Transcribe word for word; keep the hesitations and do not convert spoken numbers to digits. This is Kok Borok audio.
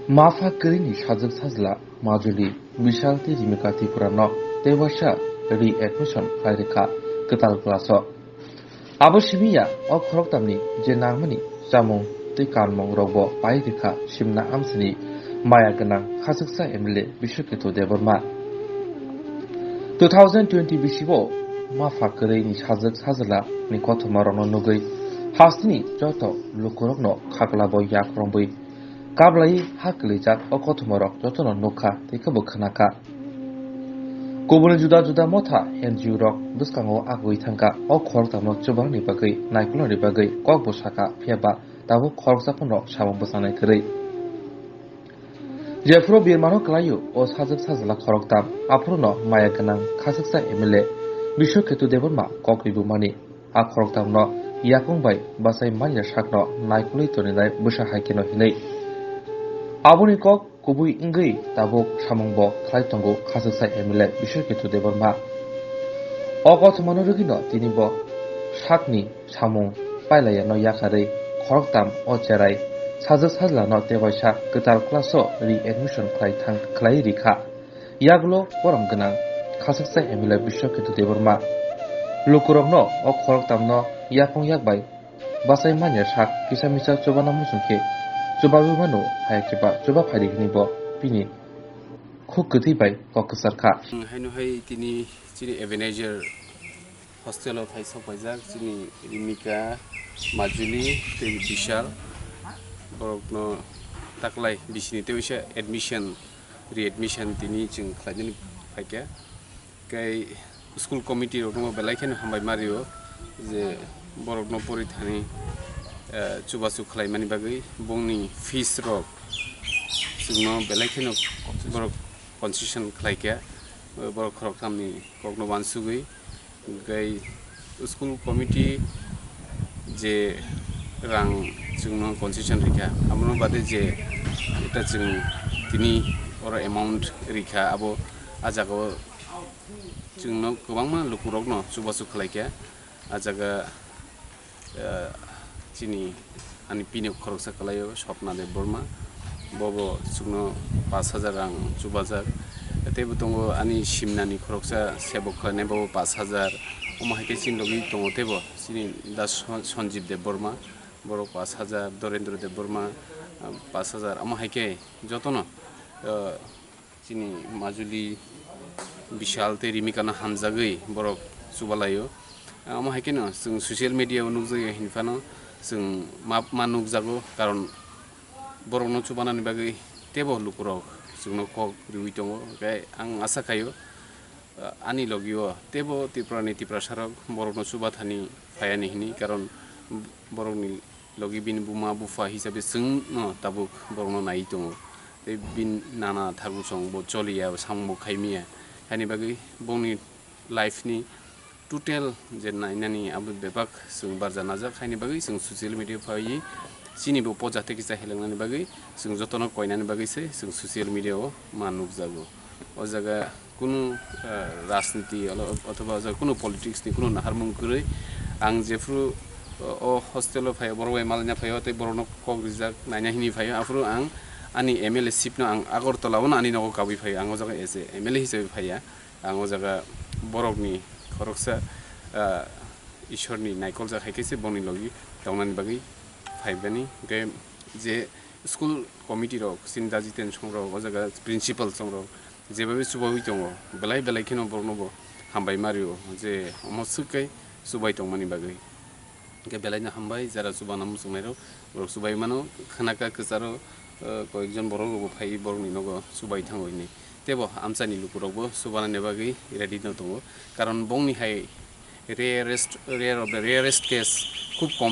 Mapha kwrwini sajwk sajla Majuli, Bishal tei Rimika Tripura no tei waisa re-admission khlai rwkha kwtal class o. Abo simi ya o khoroktamni je nangmani chamung tei kanmung rokbo pai rwkha simna amsini maya gwnang khachuksa M L A Biswaketu Debbarma. Two thousand twenty bisi o mapha kwrwini sajwk sajla ni kothoma rokno nugwi hasteni joto lukurokno khaklabo yak romwi kablai ha kwlwijak o kothoma rok jotono nukha tei khebo khwnakha. Kubuni juda juda motha N G O rok bwskango agwi thangkha o khoroktamno chubanani bagwi, naikolnani bagwi kokbo sakha, phiyaba tabuk khoroksa phano samung bwchanai kwrwi. Jephuru birmano kwlaio o sajwk sajla khoroktam, aphuru no maya gwnang khachuksa M L A Biswaketu Debbarma kok ribumani. A khoroktamno yakung bai bachai manya sakno naikolwi toninai bwsa hai kheno hinwi. Aboni kok kubui wngwi tabuk samung bo khlai tongo khachuksa M L A Biswaketu Debbarma. O kothomano rwgwino tini bo sakni samung pailaiya no yakarwi khoroktam o cherai sajwk sajlano tei waisa kwtal class o re-admission khlai thang khlai rikha. Yagulo borom gwnang khachuksa M L A Biswaketu Debbarma lukurokno o khoroktamno yakung yak bai bachai manya sak kisa misa chubana muchung khe chubawi mano, hai khe ba chuba phaidi hwnwi bo bini khuk kwtwi bai kok kwchar kha. Haino hai tini chini Ebenezer hostel o phai sok paijak chini Rimika, Majuli tei Bishal, borokno taklai bisini tei waisa admission, re-admission tini chwng khlainani phaikha. Tei school committee rokno belai kheno hambai ma rio je borokno pori thani, eh, chubachu khlaimani bagwi bongni fees rok chwngno belai kheno borok concession khlaikha, borok khoroktham ni kokno wansugwi. Hwnkhe school committee je rang chwngno concession rikha, abono bade je eta chwng tini oro amount rikha, abo a jagao chwngno kwbangma lukurokno chubachu khlaikha. A jaga, eh, chini ani pini khoroksa kwlaio Swapna Debbarma, bobo chwngno pash hajar rang chubajak. Teibo tongo ani simnani khoroksa sebok khlainai, bobo pash hajar. Omo hai khe chini logi tongo teibo chini da Son-, Sanjib Debbarma, borok pash hajar, Dorendra Debbarma, ah, pash hajar. Omo hai khe jotono, ah, chini Majuli, Bishal tei Rimikano hamjagwi borok chubalaio. Omo hai kheno chwng social media o nukjakya hinphano chwng ma, ma nukjago, karon borokno chubanani bagwi teibo lukurok chwngno kok riwi tongo. Hwnkhe ang asa khaio, ani logio teibo Tripurani Tiprasarok borokno chubathani phaiani hwnwi, karon borokni logi bini buma bupha hisabe chwngno tabuk borokno naiwi tongo. Tei bini nana thagu song bo choliya, samung bo khaimiya. Haini bagwi bongni life ni total je nainani abo bebak chwng barja najak, haini bagwi chwng social media phaiwi chini bo poja tei kisa helangnani bagwi chwng jotono koinani bagwi se chwng social media o ma nukjago. O jaga kunu, eh, rajniti olo-, othoba o jaga kunu politics ni kunu naharmung kwrwi. Ang jephru, o, o hostel o phaio, borok bai malaina phaio, tei borokno kok rijak naina hini phaio, aphuru ang ani M L A ship no ang Agartala o no ani nogo kabui phaio, ang o jaga as a M L A hisabe phaiya. Ang o jaga borokni khoroksa, ah, Ishorni naikoljak hai khe se bongni logi tongnani bagwi phaibani. Hwnkhe je school committee rok, chini da Jiten song rok, o jaga principal song rok, jebabe chubaui tongo, belai belai kheno borokno bo hambai ma rio je omo swk khe chubai tongmani bagwi. Hwnkhe belai no hambai, jara chubana muchungnai rok, borok chubai mano, khwnaka kwcharo, eh, koyekjon borok rok bo phaiwi borokni nogo chubai thango hinwi. Teibo amchaini lukurok bo chubanani bagwi ready no tongo, karon bongni hai rarest, rare of the rarest case, khub kom.